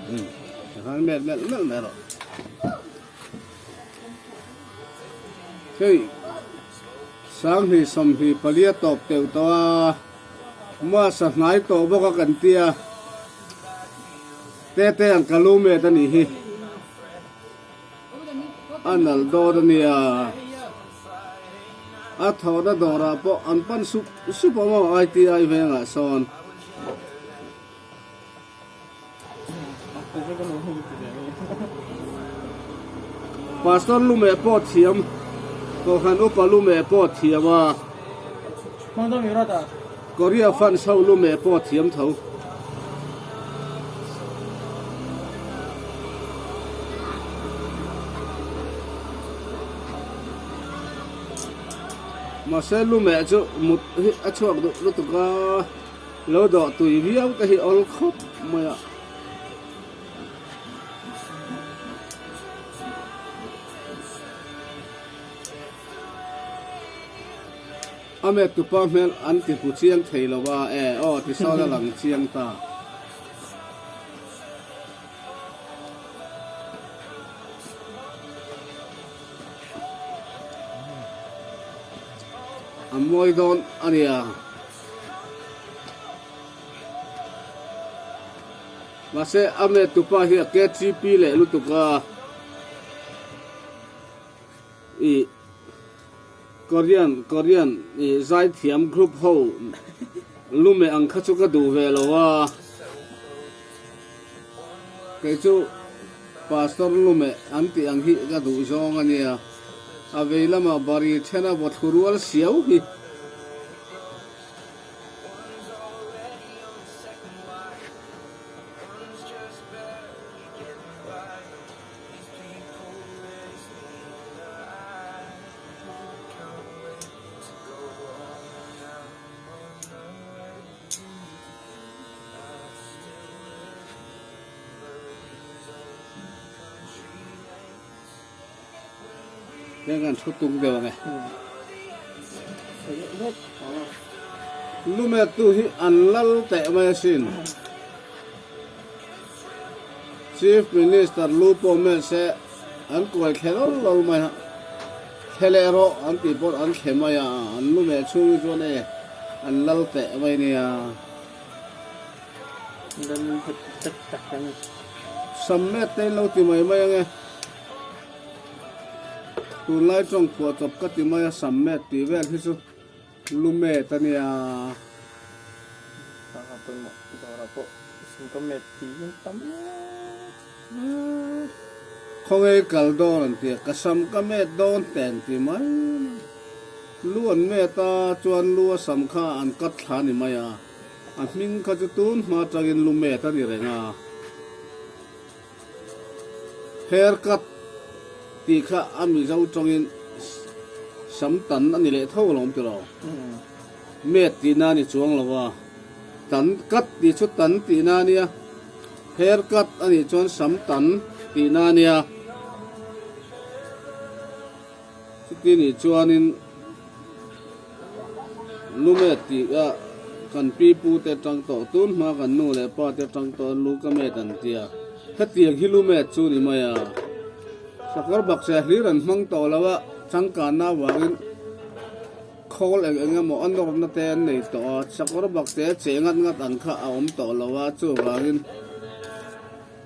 Umm tikhan met melh melh mai rawh. Hei 2024 tawp teuh tawh a, Masa hnai tawh bawk a kan tia, Tete an ka lu met a nih hi, a nalh dawn a nia, a thawhna dawrah pawh an pan sup sup a maw ITI vengah sawn. Pastor lumeh pawh thiam, Kohhran upa lumeh pawh thiam a, Korea fans ho lumeh pawh thiam tho. Mahse lumeh chu mut hi a chhuak duh lutuk a. Lo dawh tui viau te hi awl khawp mai a. A met tupa hmel an ti hmu chiang thei lo a, e aw ti sawn a lang chiang ta. A mawi dawn a nia. Mahse a met tupa hi a KTP leh lutuk a, ih Korean Korean ih zaithiam group ho lume ang kha chu ka duh ve lo a, kei chu Pastor lume an tih ang hi ka duh zawng a nia, a vei lamah bari thena vaw thlu rual siau hi. Heng an thu tung deuh ang e. Lumet tu hi an lal teh mai asin. Chief Minister lu pawh mel se an kuai thle lawl lawl mai a. Thle leh rawh an tih pawh an thle mai a, an lumeh chhung hi chuan e an lal teh mai nia. Lal tak tak ang. Sammet te in lo ti mai mai ang e. Tunlai tawng phuah chawp ka ti mai a, sammet tih vel hi chu lumet a nia. Sanga pawimawh dawrah pawh sumkamet tiin tam Khawnge kal dawn an ti a, ka sam ka met dawn te an ti mai mai. Lu an met a, chuan lu a sam kha an cut thla a ni mai a, a hming kha chu tun hma atangin lu met a ni reng a. Hair cut tih kha a Mizo tawngin sam tan a ni leh tho alawm tiraw? Met tihna a ni chuang lo a, tan cut tih chu tan tihna a nia, hair cut a nih chuan sam tan tihna a nia. Chuti nih chuanin lumet tih a kan pi pu te atang tawh tun hma kan nu leh pa te atang tawh lu ka met an tia hetiang hi lumet chu ni mai a sakawr bakcheh hlir an hmang tawh lo a changkanna avangin khawl eng eng emaw a nawrna te an nei tawh a sakawr bakcheh che ngat ngat ang kha a awm tawh lo a chuvangin.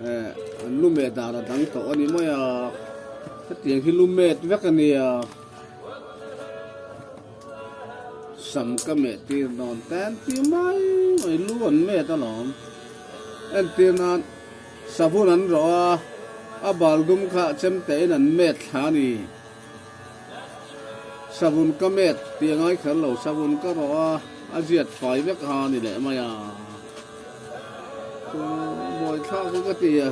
Eh an lumet dan a dang tawh a ni mai a, hetiang hi lumet vek a nia, sam ka meh tir dawn ten ti mai mai lu an met alawm, entir nan savun an rawh a, a bal dum kha chem te in an met thla a ni, savun ka met tih a ngai kher lo, savun ka rawh a, a ziat fai vek ha a ni leh mai a. Mawi thlak chu ka ti a,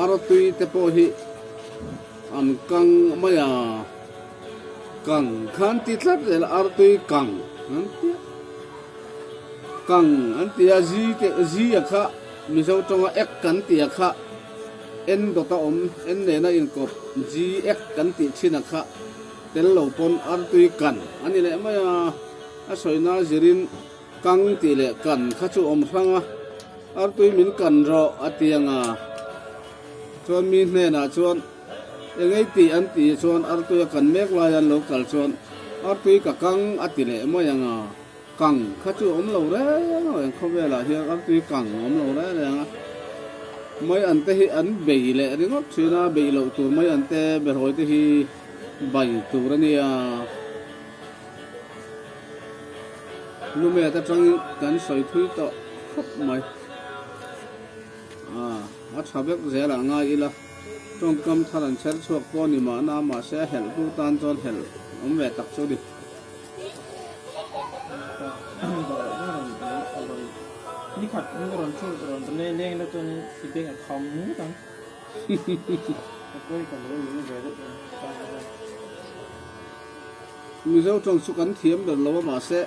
artui te pawh hi an kang mai a, kang kha an ti tlat zel a, artui kang an ti a, kang an ti a zi te zi a kha Mizo tawnga ek kan tih a kha en dawt a awm en nena inkawp zi ek kan tih thin a kha tel lo pawn artui kan a ni leh mai a, a sawina zirin. Kang tih leh kan kha chu awm hrang a. Artui min kan rawh a ti ang a. Chuan mi hnenah chuan engei tih an tih chuan artui a kan mek lai an lo kal chuan artui ka kang a ti leh mai ang a. Kang kha chu a awm lo reng reng khawvelah hian artui kang a awm lo reng reng a. Mai an te hi an bei leh ringawt thin a, beih loh tur mai an te berawi te hi bai tur a nia. Lumet atangin kan sawi thui tawh khawp mai. A tha vek zel ah ngai ila, tawngkam thar an chher chhuak pawh ni mahna mahse a helh tu tan chuan helh awm ve tak chu ni. Mizo tawng chu kan thiam ber lo a mahse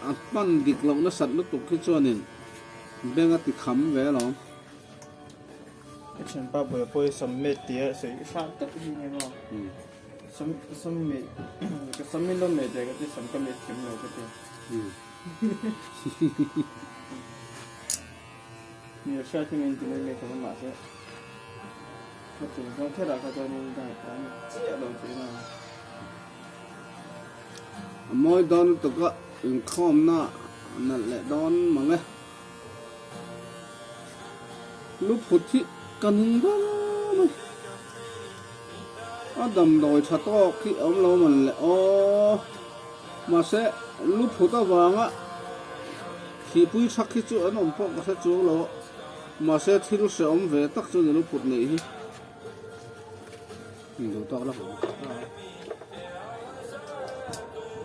a hman dik loh nasat lutuk hi chuanin beng a ti kham ve alawm. Ka thianpa buai pawh hi sawmmet tia sawi hrang tak hi nia maw. Sam sam met ka sam in lo met ve ka ti sam ka met thiam lo ka ti. Mi a hriat hi min ti mai mai khawp a mahse ka chung zawng kherah kha chuanin ka ngaihtuah a ni chiah lo tih na. A mawi dawn lutuk a inkhawmna nalh leh dawn mang e. Lu phut hi ka ning ber mai. A damdawi tha tawk hi a awm lo man le aw. Mahse lu phut avanga thihpui thak hi chu an awm pawh ka hre chuang lo a. Mahse thil hrehawm ve tak chu ni lu phut neih hi. Duh tawk la.